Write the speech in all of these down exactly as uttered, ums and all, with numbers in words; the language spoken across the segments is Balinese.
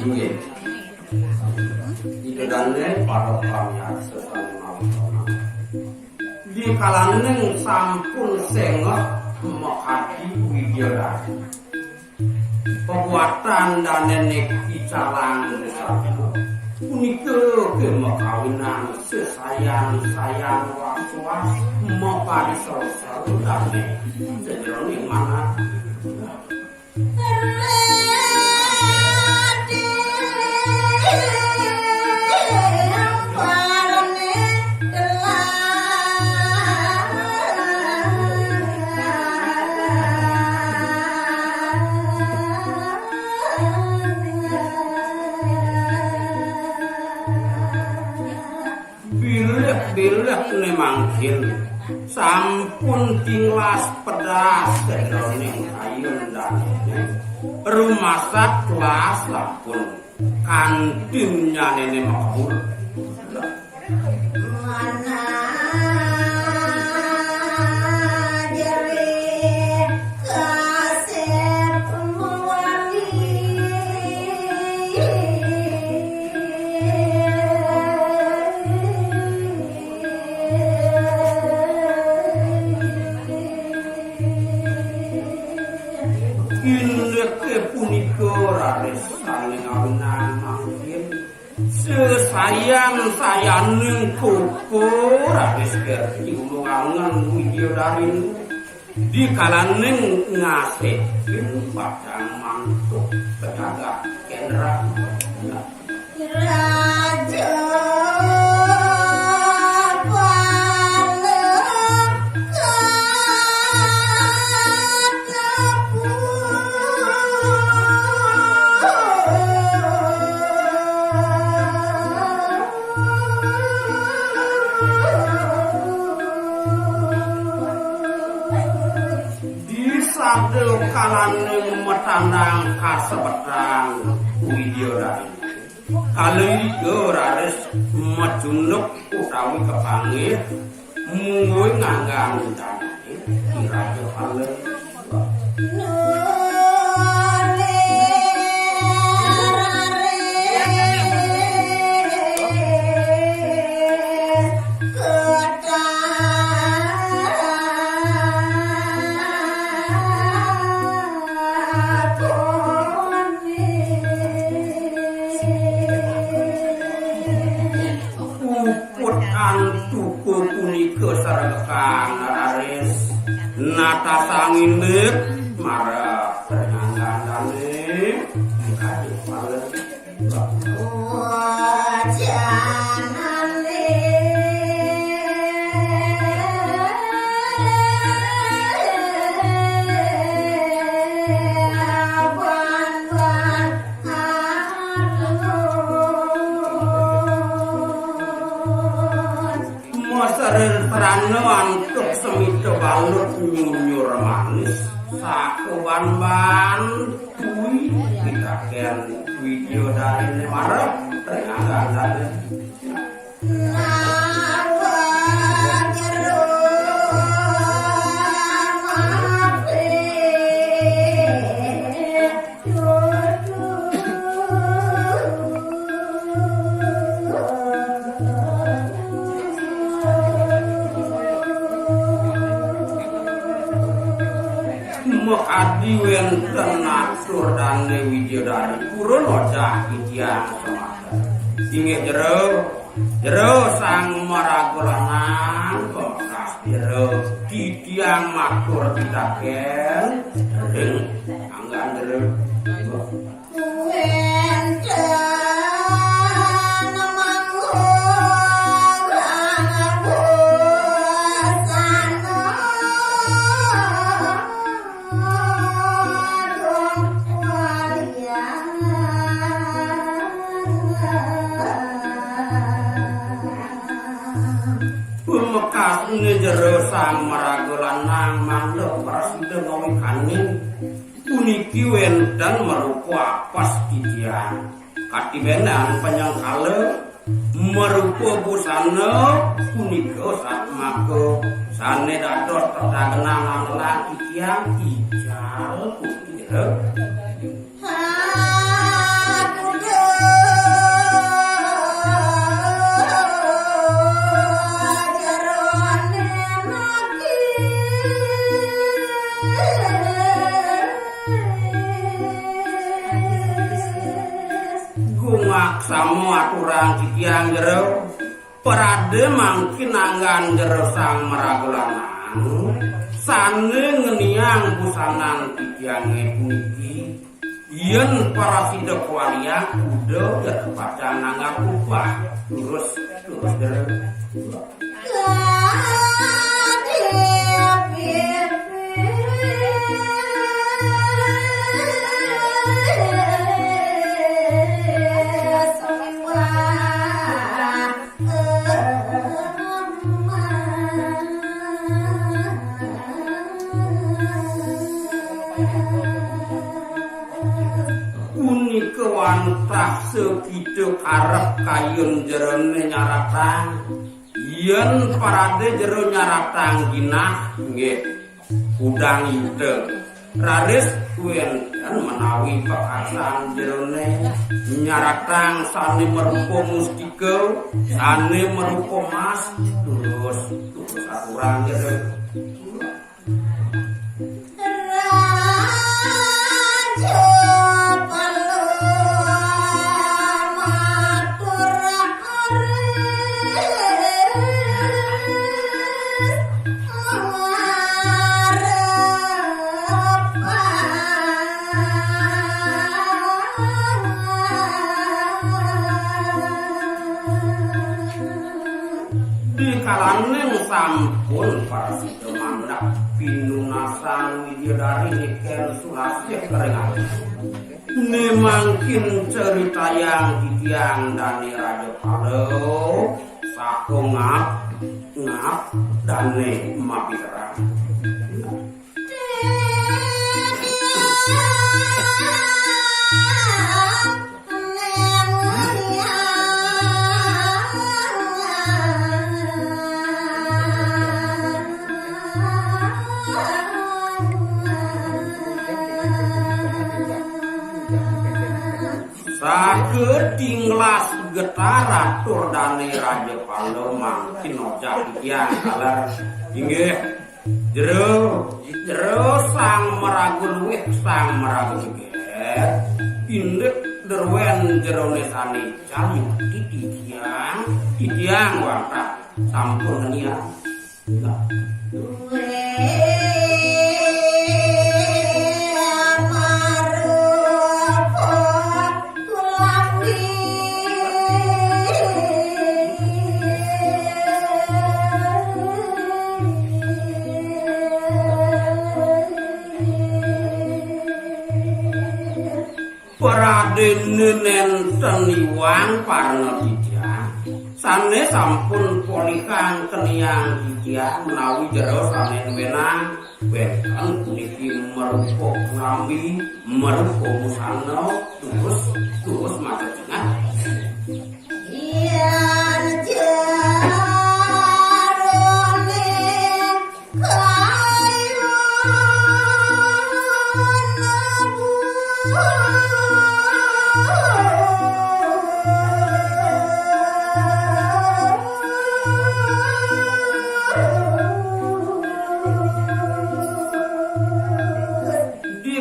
Inggih. Ida dané para pamiarsa sané mawi hormat. Dikalaning sampun sengeh makadi Widyadari. Pabuatan dané niki calang sesama. Punika kemakawinan sesayan-sayan was-was mapariselsa dané sajeroning manah. Bilih-bilih né mangkin sampun tinglas pedas sajeroning kayun dané. Rumasat kelas sampun kantin nyanéné makebul. Manah jerih kasép mawali. Inggih punika raris sané ngawinang mangkin sesayan-sayaning koko raris kerti ulung angen Widyadari. Dikalaning ngasehin padang mantuk pejagat kendra. Raja Paleka. Di sada kalané matandang kasebatan Widyadari. Kala ida raris macunduk utawi kapanggih mungguing nganggan danané Ki Raja Paleka. Puput antuka punika sarebekan raris natasang indik marep ring anggan dané. Dikajeng pala. Masarirana antuk semita balut nyunyur manis, sakuban-ban tui pitakén Widyadariné marep ring anggan dané. Makadi wénten atur dané Widyadari, purun ojah titiang semeton. Inggih jero, jero sang maraga lanang, pamekas jero titiang matur pitakén ring anggan jero. Wénten mangurang busana Jero sang maraga lanang mangda prasida ngawikanin, puniki wénten marupa apes titiang. Katibenan panyangkala marupa busana punika satmaka sané dados tetagenan andelang titiang, ical puniki. Gumaksama aturang titiang jero, parade mangkin anggan jero sang maraga lanang sané ngeniang busanan titiangé puniki. Yén prasida kawaliang, uda ya pacang nanggar upah. Terus, terus, terus. Punika wantah sakita karep kayun jeroné nyaratang. Yén parade jero nyaratang ginah, nggih, kudang yuta. Raris wénten menawi pakarsan jeroné nyaratang sané marupa mustika, sané marupa mas, terus, terus aturang jero. Dikalaning sampun prasida mandak pinunasang widyadari niken sulasih karinganing. Né mangkin caritayang titiang Dané Rajapala, saha ngap, ngap dané mapiterang. Saketinglas getar atur dané Rajapala mangkin ojak titiang taler. Inggih, jero, jero sang maraga luih, sang maraga geger. Indik druwén jeroné sané ical yukti titiang, titiang wantah sampun ngeniang. Pradéné nénten iwang parna titiang, sané sampun polihang keniang titiang menawi jero sané nuénang, wénten puniki marupa nglambi, marupa busana, terus, terus macecengan. Yén jeroné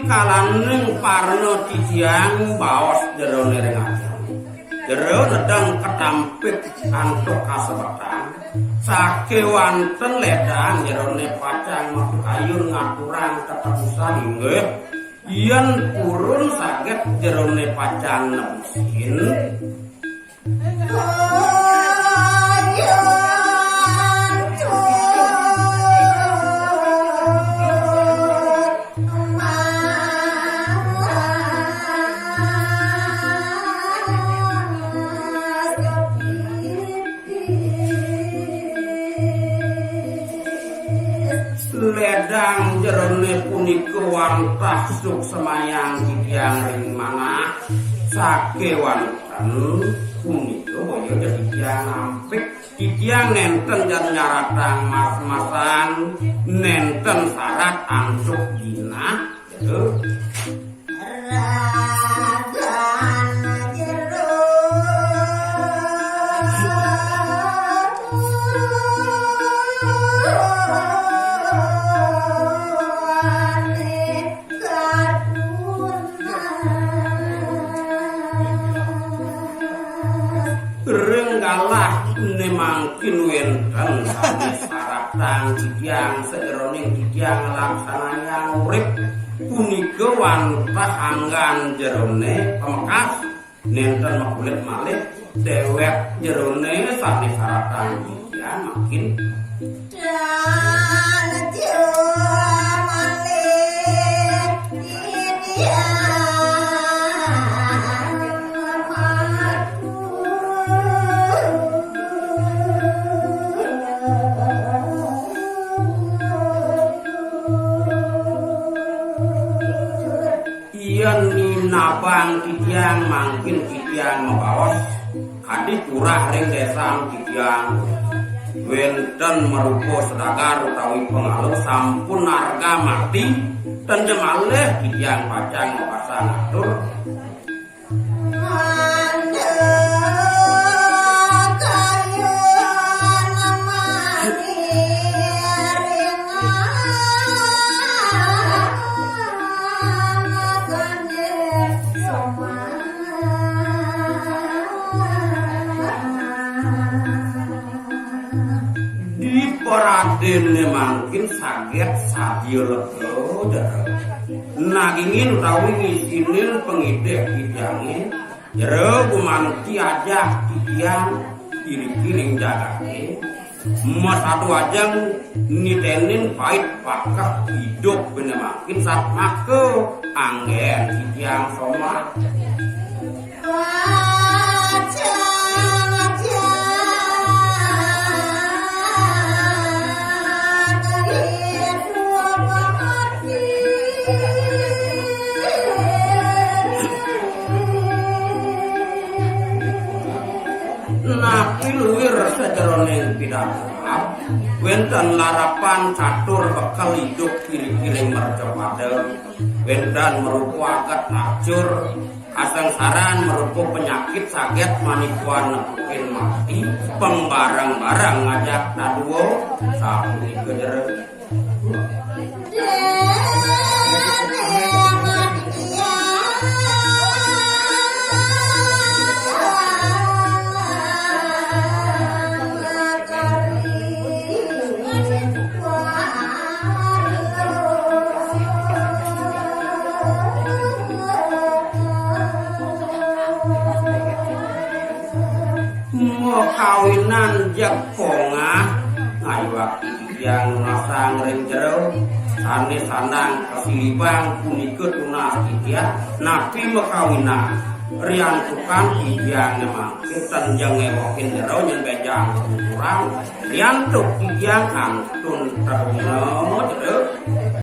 dikalaning parna titiang baos jeroné ring ati. Jero nedeng ketampik antuk kasebetan, sakéwanten lédang jeroné pacang makayun ngaturang tetebusan, inggih. Yén purun saget jeroné pacang nebusin. Ledang jerone punika wantah suksemayang titiang ring manah sakewanten punika boya titiang ampik. Titiang nenten jan nyaratang mas-masan, nenten sarat antuk jinah. Ring galah ne mangkin wenten sane saratang titiang sajeroning titiang nglaksanayang urip punika wantah anggan jerone pamekas nenten makulit malih dewek jerone sane saratang titiang mangkin Yen ninabang titiang mangkin titiang mabaos kadi turah ring desan titiang wenten marupa sedagar utawi pangalo sampun arga mati, ten jemalih titiang pacang mapasang atur. Di paradene mangkin saget sadia lega, jero. Nagingin utawi ngisinin pangidih tijange, jero gumanti ajah titiang iring-iring jagate. Masadu ajeng nitenin pait pakeh idup bene mangkin satmaka anggen titiang somah. Napi luir sajeroning pidabdab, wenten larapan catur bekel idup kiri-kiri mercapada, wenten marupa agat nacur, kasangsaran marupa penyakit saget manipuan nepukin mati, pembareng-bareng ngajak dadua, sapunika jero. Makawinan jeg pongah, ngayuwak titiang nunasang ring jero, sane sandang kasilibang punika tunas titiang, napi makawinan, riantukan titiang mangkin ten jeng ngewokin jero nyen bejang kuturan, riantuk titiang kantun teruna